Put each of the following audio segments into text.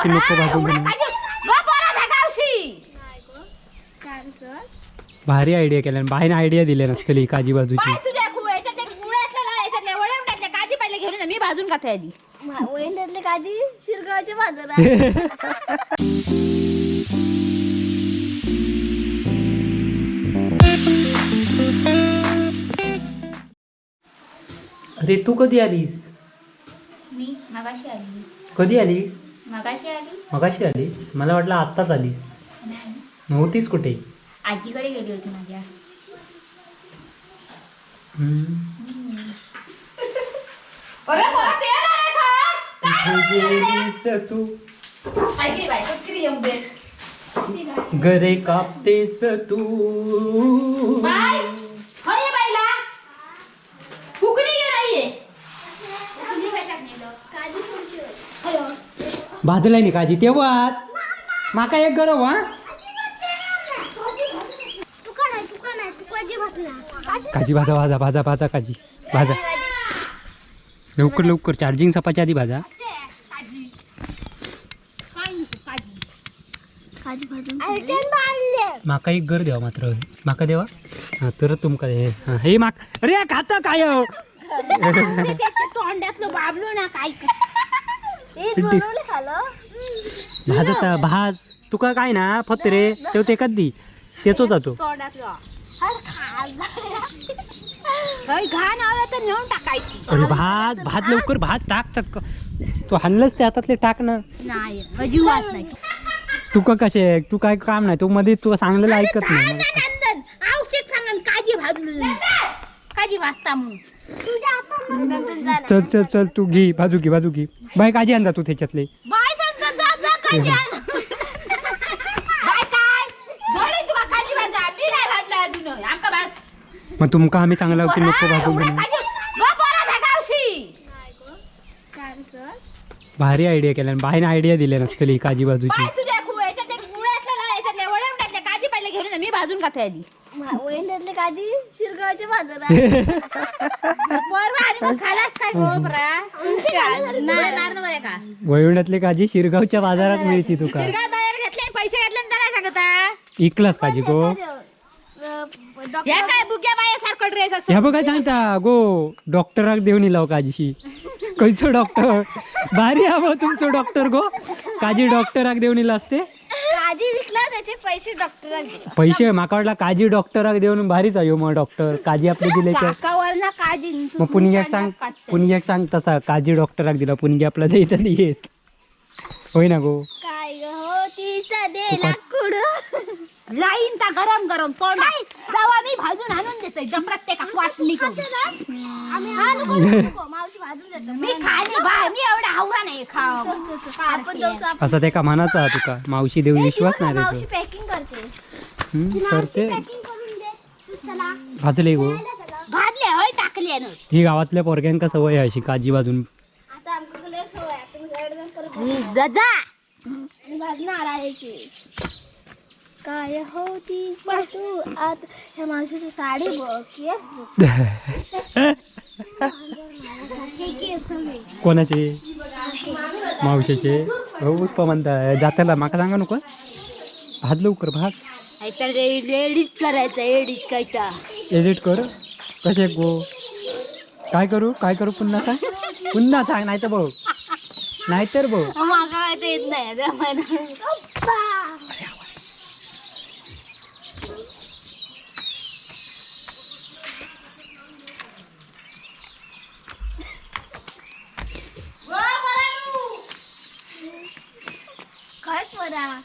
की नको भाजू म्हणून. भारी आयडिया केल्या बाईने, आयडिया दिल्या नसतली काजी बाजूची. तुझ्या काजी पडले घेऊन ये, मी भाजून खाते आधी. वैंड्यातले काजी शिरगावच्या बाजारात. अरे, तू कधी आलीस? मी मगाशी आली. कधी आलीस? मगाशी आली. मगाशी आलीस? मला वाटलं आत्ताच आलीस. नाही. नव्हतीस कुठे? आजीकडे गेली होती माझ्या. हम्म. अरे पोरा, तेल आलंय का? कुठे गेलीस तू? ऐक रे बाई, पटकन येऊन दे. गरे कापतेस तू. बाय, हो ये बाईला फुकणी घे नाहीये. भाजलाय नी काजी तेव्हा माका एक गरम हा. तुका नाही, तुका नाही, तू काजी भाजणार. काजी भाजा, भाजा, भाजा, भाजा, काजी भाजा लवकर लवकर, चार्जिंग सपाच्या आधी भाजा. काजी भाजून माका एक गर द्यावा मात्र, माका देवा हा तर तुमका हे हा, हे माक अरे खाता काय हो? त्याच्या तोंडातलं बाबलो ना काय. बनवले खालं. भाजता भाज, तुका काय ना फक्त रे तेव ते कधी त्याचो जातो. तोंडातलं हय, घाण आलं तर नेऊन टाकायची. अरे भाज भाज लवकर, भात टाक चक्क, तू हाणलंच ते हातातले टाक ना. नाही, अजिबात नाही. तुका कसे तू काय काम नाही, तू मध्ये तू सांगलेलं ऐकत नाही. नंदन आवश्यक सांगा, काजी भाजलो, काजी भाजता म्हणून. चल चल चल, तू घे बाजू घे, बाजू घे बाय, काजी आणजा तू त्याच्यातले. बाय सांगता, जा जा काजी आण. बाय काय जोडी तुला काजी भाजा, मी नाही भाजला अजून आमका भाज. मग तुमका आम्ही सांगला की नको भाजू म्हणून. भारी आयडिया केल्या बाईने, आयडिया दिल्या नसतली काजी बाजूची. तुझ्या काजी पडले घेऊन ये, मी भाजून खाते आधी. वैंड्यातले काजी शिरगावच्या बाजारात. परवा आणि मग खालास काय गोबरा नाही मार नको का. वळवण्यातली काजी शिरगावच्या बाजारात मिळती तुका. शिरगाव बाहेर घेतले आणि पैसे घेतले आणि त्याला सांगता. इकलास काजी गो. या काय बुग्या बाया सारखं ड्रेस असं. ह्या बघ काय सांगता गो, डॉक्टराक देऊन इलाव काजीशी. खंयचो डॉक्टर? भारी हा मग तुमचो डॉक्टर गो, काजी डॉक्टराक देऊन इला असते. काजी विकला, त्याचे पैसे डॉक्टरांना दिले. पैसे माका वाटला काजी डॉक्टराक देऊन भारीच आहे ह्यो मग डॉक्टर, काजी आपली दिले तर. काकावर ना काजी. मग पुणग्याक सांग, पुणग्याक सांग तसा काजी डॉक्टराक दिला, पुणगी आपला देत नाही येत होय ना गो. काय ग हो तिचा दे लाकूड. लाईन ता गरम गरम तोंड जावा, मी भाजून आणून देतोय जम प्रत्येकाक वाटणी करून. आम्ही हा नको, नको, नको, मावशी भाजून देतो. मी खाणे बा, मी एवढा हावरा नाही खाव. चल, चल, चल. आपण जाऊ आपण. असा त्याका म्हणाचा तुका मावशी देऊन विश्वास नाही मावशी त्याचा. पॅकिंग करते. करते. पॅकिंग करून दे तू, चला. भाजले गो. भाजले होय, टाकले ना. ही गावातल्या पोरग्यांका सवय आहे अशी काजी भाजून. आता आमच्या लय सवय आहे. आपण घरात जाऊन परत जा जा. भाजणार आहे की काय हो ती तू आत ह्या मावशीची साडी बघ, केस बघ. हे केस नाही. कोणाचे? मावशीचे हो. पुष्पा म्हणता जात्याला माका सांगा नको, भाज लवकर भाज. एडिट करायचं, एडिट करायचा. एडिट कर कसे गो? काय करू, काय करू? पुन्हा सांग, पुन्हा सांग, नाही तर बघ, नाहीतर बघ. माका काय येत नाही आता मला. काय परा.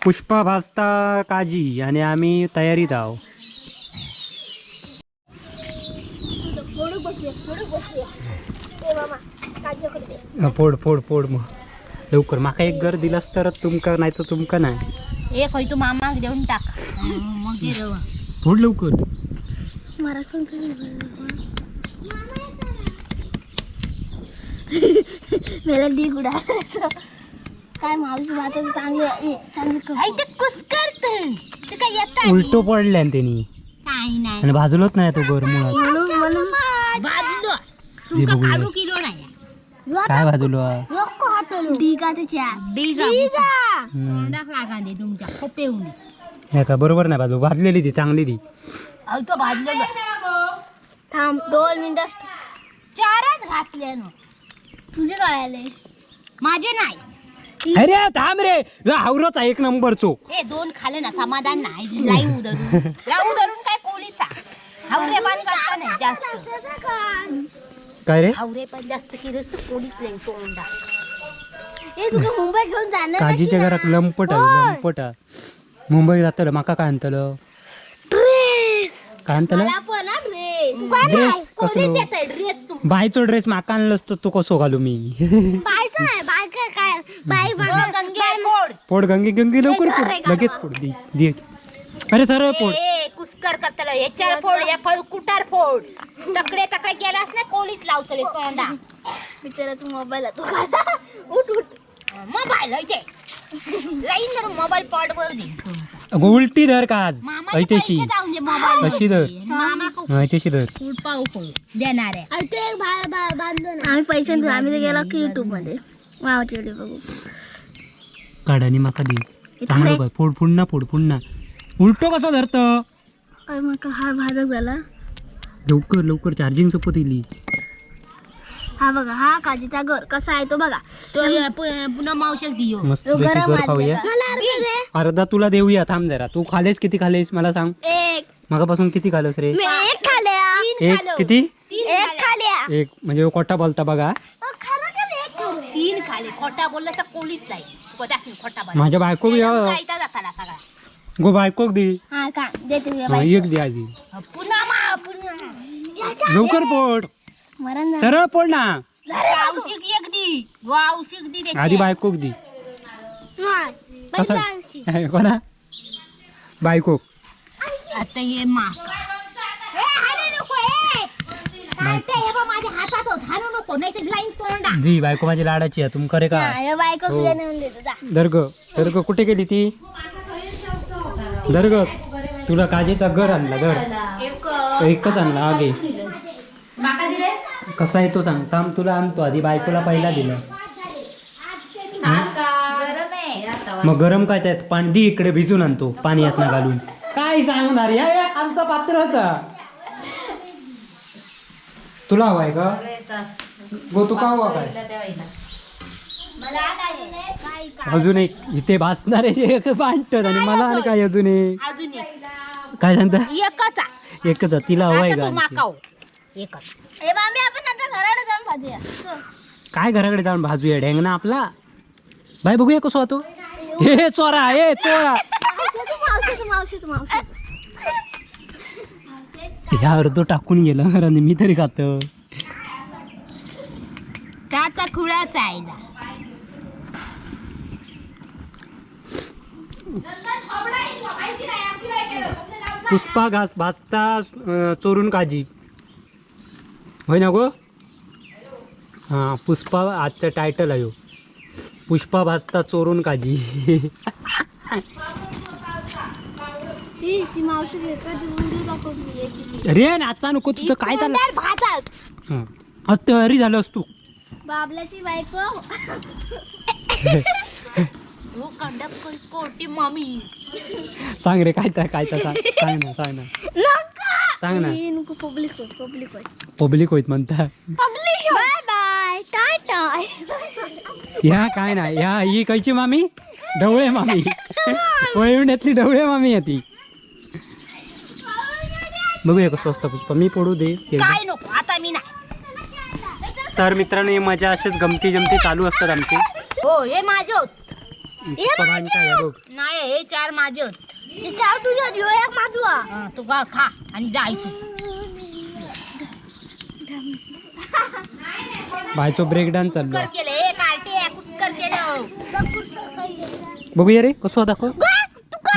पुष्पा भाजता काजी आणि आम्ही तयारीत आहो. फोडू बसले, फोडू बसले. ए मामा, काजूकडे दे. हा, फोड फोड फोड मग लवकर, माका एक घर दिलास तर तुमका, नाही तर तुमका नाही. एक होय, तू मामाक देऊन टाक मग घे रवा. फोड लवकर. मला मला डी उडायचं काय मावशी भाताचं चांगलं ए, चांगलं कर. आई ते कुस्करत ते काय येत. उलटो पडल्यान त्यांनी. काय नाही. आणि भाजलोच नाही तो घर मुळात. म्हणून म्हणून भाजलो. तुमका बघूया. काढू किलो नाही. काय भाजलो? लोक हातलो डिगा त्याच्या डिगा. डिगा. हम्म. तोंडाक लागा दे तुमच्या खोपे येऊन. हे का बरोबर नाही भाजू, भाजलेली ती चांगली ती. अहो तो भाजलेलो. थांब 2 मिनिटं. चारच घातले ना. तुझे काय आले? माझे नाही. अरे थांब रे, हावरोच आहे एक नंबरचो. हे दोन खाले ना समाधान नाही. लाईव धरून लावू धरून काय कोलीचा हावरे पण करता नाही जास्त. काय रे? हावरे पण जास्त केलं तर कोलीच नाही तोंडा. हे तुका मुंबई घेऊन जाणार? काजीच्या घरात लंपट आहे, लंपट आहे. मुंबई जातलं माका काय आणतलं? ड्रेस. काय आणतलं? मला पण ड्रेस. ड्रेस कसलो? ड्रेस तू. बायचो ड्रेस माका आणलंस तर तू कसो घालू मी? बायचं नाही, बाय काय काय बाय हो, गंगे फोड. पोड गंगे, गंगे लवकर पोड, लगेच पोड, दे दे. अरे सरळ पोड. ए कुस्कर करतलं ह्याच्यावर फोड, या फळ कुटार फोड. तकडे तकडे गेलास ना कोलीत लावतले तोंडा. बिचारा तू मोबाईल तू उठ उठ. मोबाईल इथे लाईन धरून मोबाईल पॉट वर दे. अगं, उलटी धर का आज. मामा ऐतेशी जाऊन दे मोबाईल. अशी धर. मामा ऐतेशी धर. पाऊ देणार आहे. आणि ते एक बांधलो ना आम्ही पैसे, आम्ही तर गेलो की युट्यूब मध्ये मामाचे व्हिडिओ बघू. काढ आणि माका दे. चांगलं बघ, फोड पुन्हा, फोड पुन्हा. उलटो कसं धरत? अरे मग हा भाजक झाला. लवकर लवकर, चार्जिंग संपत येईल. हा बघा, हा काजीचा घर कसा आहे तो बघा. तो पुन्हा मावशक दियो. मस्त तो पैकी गरम घर खाऊया. मला अर्धा दे. अर्धा तुला देऊया, थांब जरा. तू खालेस किती खालेस मला सांग. एक. मगापासून किती खालोस रे? मी एक खाल्या. एक किती? एक खाल्या. एक म्हणजे कोटा बोलता बघा. खरं का एक खाल्या? तीन खाले. खोटा बोलला तर कोलीच नाही तुका दाखवीन खोटा बोलला. माझ्या बायको बी हा. जायचा जाताला सगळा. गो बायकोक दे. हा का देते मी. हा, एक दे आधी. पुन्हा मा पुन्हा. लवकर पोड. मरण झालं. सरळ पोड ना. औषध एक दी औषध दी देते. आधी बायकोक दी. नाही, कसा? पहिलं ऐंशी. कोणा बायको? आता हे मा ए, हाणू नको ए. काय ते हे बघ, माझ्या हातात होत हाणू नको नाही तर लाईन तोंडा. जी बायको माझी लाडाची आहे, तुमका रे का? नाही, हे बायको हो. तुझ्या नेऊन देतो जा. दर्ग दर्ग कुठे गेली ती? दर्ग तुला काजीचा घर आणला, दर एकच आणला आगे. कसा आहे तो सांग. थांब तुला आणतो, आधी बायकोला पहिला दिलं. मग गरम काय त्यात पाणी दी इकडे, भिजून आणतो पाणी यात ना घालून. काय सांगणार या या आमचा पात्राचा. तुला हवाय का गो? तू का हवा काय? अजून एक इथे भासणारे एक भांडतात आणि मला आणि काय अजून एक? अजून एक. काय सांगता? एकच आ. एकच आहे, तिला हवाय आता का तू आणखी? माकाव एकच. हे मामी आपण नंतर घराकडे जाऊन भाजूया. चल. काय घराकडे जाऊन भाजूया? ढेंग ना आपला बाई, बघूया कसं होतो. हे चोरा, हे चोरा. मावशी तू, मावशी तू, मावशी तू, मावशी तू. ह्या अर्ध टाकून गेलं घराने, मी तरी खात. त्याचा खुळाचा आयला. पुष्पा घास भाजता चोरून काजी होय ना गो? हां पुष्पा आजचं टायटल आहे ह्यो. पुष्पा भाजता चोरून काजी. ती ती मावशी घेतात, व्हिडिओ दाखव मी याची ती. अरे नाचा नको, तुझं काय चाललं? तोंडावर भाजाल. हां तरी झालंस तू. बाबल्याची बायको. हो कंडप कोटी मामी. सांग रे काय तर काय तर सांग, सांग ना, सांग ना. नका. सांग ना. ई, नको, पब्लिक होय, पब्लिक होय. पब्लिक होईत म्हणता. पब्लिक. Bye bye tata. ह्या काय ना, ह्या ही कैची मामी? ढवळे मामी, वळवण्यातली ढवळे मामी आहे ती. बघूया कसं असतं पुष्पा, मी पडू दे एकदा. काय नको आता मी नाही. तर मित्रांनो, हे मजा असेच गमती जमती चालू असतात आमची. हो हे माझे होत. पुष्पा बाई काय बघ. नाही हे चार माझे होत. ते चार तुझ्या, ह्यो एक माझा. हं, तू का खा आणि जायचं. बायचो ब्रेक डान्स चाललो. कुस्कर केलं हे कार्टे कुस्कर केलं. बघूया रे कसं दाखव,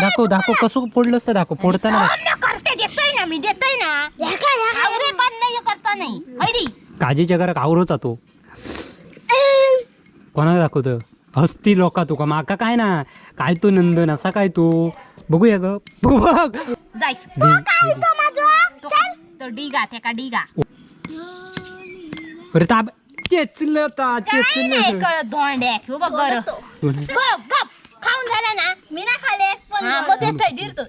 दाखव दाखव कसं फोडलंस तर दाखव फोडताना दाखव. ना करते देतोय ना मी देतोय ना. आवरे पण नाही करता नाही हैरी. काजीच्या घरात आवरोच तो कोणाला दाखवतं? हसती लोका तुका, माका काय ना काय तू नंदन असा काय तू? बघूया ग, बघ बघ. जायचं. दे, दे. तो डिगा ते का डिगा. अरे ताब चेचलं ता काय नाही चेचलं. कळत धोंड्या हो बघ बरं. बघ गप खाऊन झाला ना. मी ना खाले पण. हा, मग देतोय दिरतोय.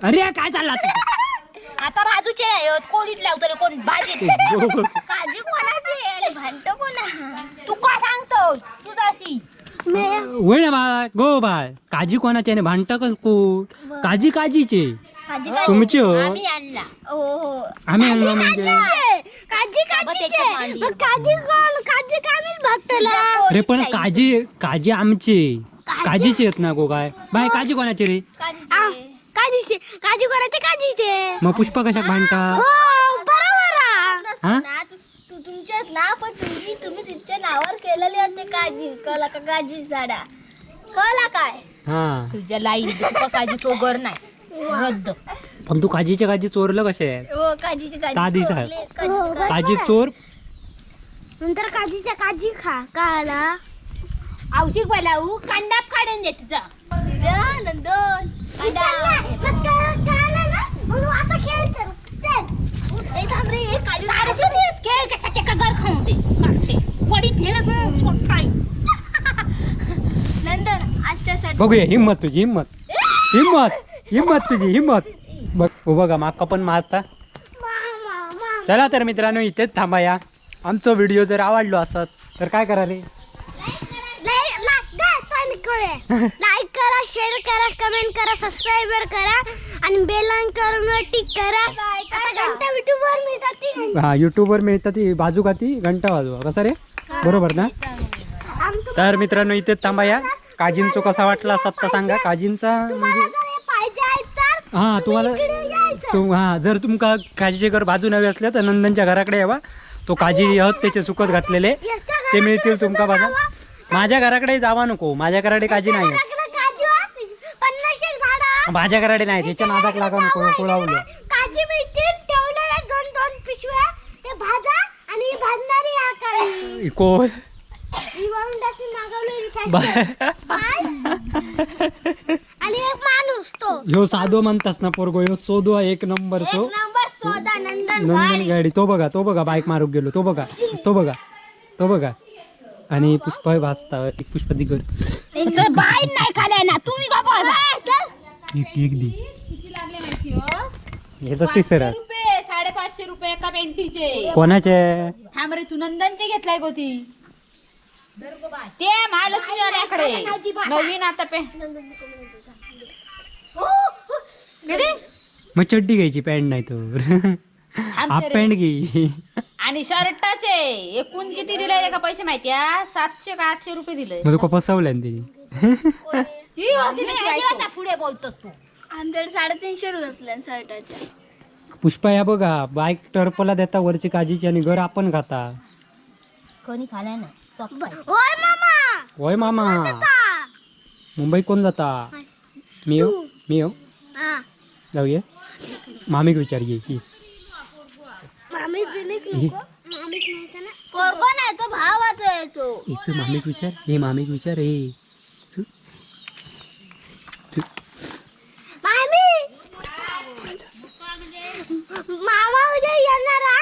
अरे काय चालला? आता बाजूचे आहे, कोळीत लावतो रे कोण भाजीत. काजू कोणाचे आणि भांडतो कोणा? तू का सांगतो तू जाशी. होय ना बाय गो बाय, काजी कोणाचे आणि भांडता कस कोण? काजी काजीचे. काजी. तुमचे हो. आम्ही आणला. हो हो. आम्ही आणलो म्हणजे? काजी काजीचे, मग काजी कोण? काजी कामीच भागतला. अरे पण काजी काजी आमचे, काजीचे आहेत ना गो. काय बाय, काजी कोणाचे रे? काजीचे. काजी कोणाचे? काजीचे. मग पुष्पा कशा भांडता? हो, बरोबर आहे. हा? ना तू तुमच्याच ना, पण तुमची तुम्ही तिच्या नावावर केलेली होते काजी. कळला का? काजी झाडा कळला काय? हा. तुझ्या लाई तुका काजू चोगर नाही रद्द. पण तू काजीच्या काजी चोरलं कसे? हो, काजीची काजी काजी साहेब. चोरले, काजीची काजी. काजी चोर. नंतर काजीच्या काजी खा काला. औषध बोलावू कांदा काढून दे तुझा. नंदन आता खेळ चल, चल. ए, थांब रे, ए, काजू. सारखे दिवस खेळ कसा ते का घर खाऊन दे करते पडीत नेलं सोडताय. नंदन आजच्यासाठी. बघूया हिम्मत तुझी, हिम्मत हिम्मत हिम्मत तुझी हिम्मत बघ. हो बघा, माका पण मारता. चला तर मित्रांनो, इथेच थांबाया. आमचा व्हिडिओ जर आवडलो असत तर काय करा रे? लाईक करा, शेअर करा, कमेंट करा, सबस्क्राईबर करा आणि बेल ऑन करून टिक करा. आता घंटा युट्यूबवर मिळतात ती घंटा. हा, युट्यूबवर मिळतात ती बाजू का ती घंटा वाजवा कसं रे, बरोबर ना? आमचं तर मित्रांनो, इथेच थांबाया. काजींचो कसा वाटला असत तर सांगा काजींचा म्हणजे. तुम्हाला जर हे पाहिजे आहे तर हा, तुम्हाला इकडे यायचं. तुम हा, जर तुमका काजीचे घर बाजू नवे असले तर नंदनच्या घराकडे यावा. तो काजी हत त्याचे सुकत घातलेले याच्या ते मिळतील घराकडे तुमका. बाजा जावा. माझ्या घराकडे जावा नको, माझ्या घराकडे काजी नाही. घराकडे काजू आहे, 50 एक झाडं आहे. माझ्या घराकडे नाही, त्याच्या नादाक लागा नको कुळावलं. काजी मिळतील ठेवलेल्या दोन दोन पिशव्या, ते भाजा आणि भाजणारी आकाळी. कोण? ही वाळून मागवलेली बाय. फॅशन. बाय. आणि एक माणूस तो. ह्यो साधो म्हणतास ना पोरगो, ह्यो सोदो आहे एक नंबरचो. एक नंबर सोदा नंदन नंदन गाडी. गाडी. तो बघा, तो बघा, बाईक मारूक गेलो. तो बघा, तो बघा, तो बघा. आणि पुष्पा भाजता एक पुष्पा दिगर. बाई नाही खाल्या ना तुम्ही का बसा. एक एक दी. किती लागले माहिती हो? हे तर तिसरा. रुपये, 550 रुपये एका पेंटीचे. कोणाचे? थांब रे, तू नंदनचे घेतलाय गोती ते महालक्ष्मी वाल्याकडे नवीन आता पे किती? मग चड्डी घ्यायची, पॅन्ट नाही तर. थांब हाफ रे. पॅन्ट घे. आणि शर्टाचे एकूण किती दिले का पैसे माहिती? 700 का 800 रुपये दिले. मग तुका फसवलं तिने. ती होती त्याची बायको. पुढे बोलतोस तू. आमच्याकडे 350 रुपये घेतले शर्टाच्या. पुष्पा या बघा, बाईक टर्पला देता वरची काजीची आणि घर आपण खाता. कोणी खाल्या ना. ओय मामा. होय मामा. मुंबई कोण जाता? मी येऊ, मी येऊ? हा. जाऊया, मामीक विचार घे की. मामी बिलिक नको, मामीक नाही का ना पोरगो नाही तो भाव यायचो. हिचं मामीक विचार, हे मामीक विचार हे. मामी, मामा उद्या येणार हा?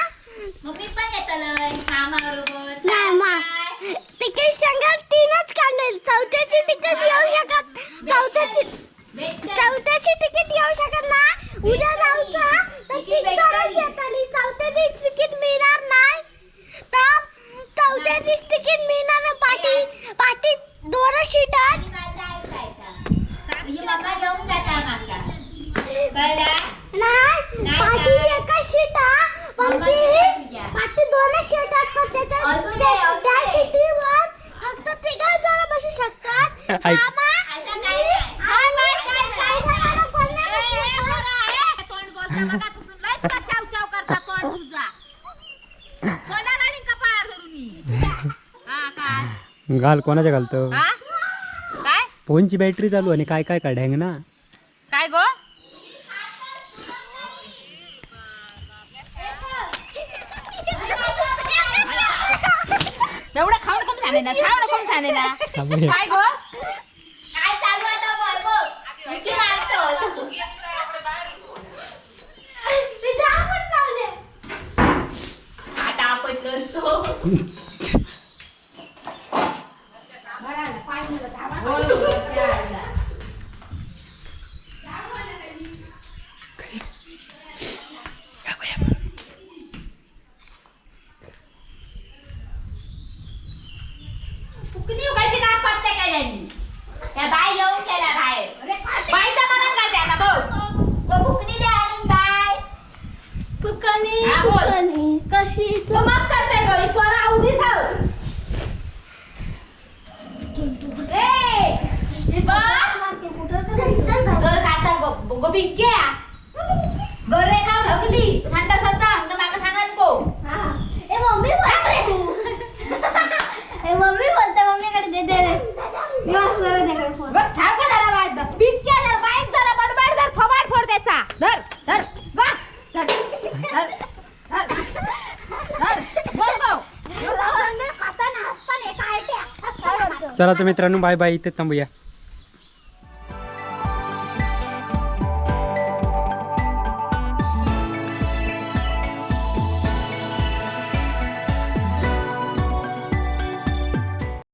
मम्मी पण येतलय मामा बरोबर. नाही मा तिकीट सांगा, तीनच काढले, चौथ्याची तिकीट येऊ शकत, चौथ्याची चौथ्याची तिकीट येऊ शकत ना. उद्या जाऊचा तर तीन जणांची येताली, चौथ्याची तिकीट मिळणार नाही. तर चौथ्याची तिकीट मिळणार नाही. पाठी पाठी दोन सीट. तुझी मम्मा घेऊन जाता माका कळला. नाही, पाठी एकच सीट, पण मम्मा ती तुझ्या. पाठी दोनच सीट आहेत, पण त्याच्या असू दे, असू त्या दे. सीटीवर फक्त तिघ जण बसू शकतात. ऐक. मामा असं काय नाही. आणि काय काय जणांना कोण नाही बसू शकत. तोंड बोलता बघा तुझं लय तुला चाव चाव करता तोंड तुझा सोडा घालीन कपाळावर धरून मी. हा काय? घाल, कोणाच्या घालतो? हा काय? फोनची बॅटरी चालू आणि काय काय काढ ना. काय गो? एवढं खाऊन कम झाले ना, खाऊन कम झाले ना. थांबूया. काय गो? काय चालू आता बघ बघ किती मारतो. मी दहा पण लावले. आता आपटलोस तो. होय, होय, त्या आईला. फुकणी उगायची नाक पाडते काय त्यांनी? त्या बाई येऊन गेल्या बाहेर. बाईचा मरण करते आता बघ. तो फुकणी दे आणून बाय. फुकणी हा, बोल. फुकणी कशी तो मग करते गं, ही पोरं अवधी साव. ए, बघ. घर खाता गो भिंक्या. गरे खाऊन ढकली. थंड सध्या अंग मागं सांगा नको. ए मम्मी थांब रे तू. ए मम्मी बोलते, मम्मीकडे दे दे दे. मी वाचणार आहे त्याकडे फोन. बघ, थांब गं जरा बाई. भिंक्या जर बाईक जरा बडबड जर थोबाड फोड त्याचा. धर, धर, गा. धर, धर, धर, धर. बोल गो. खाताना हसताना एका आरट्या. चला तर मित्रांनो, बाय बाय, इथे थांबूया.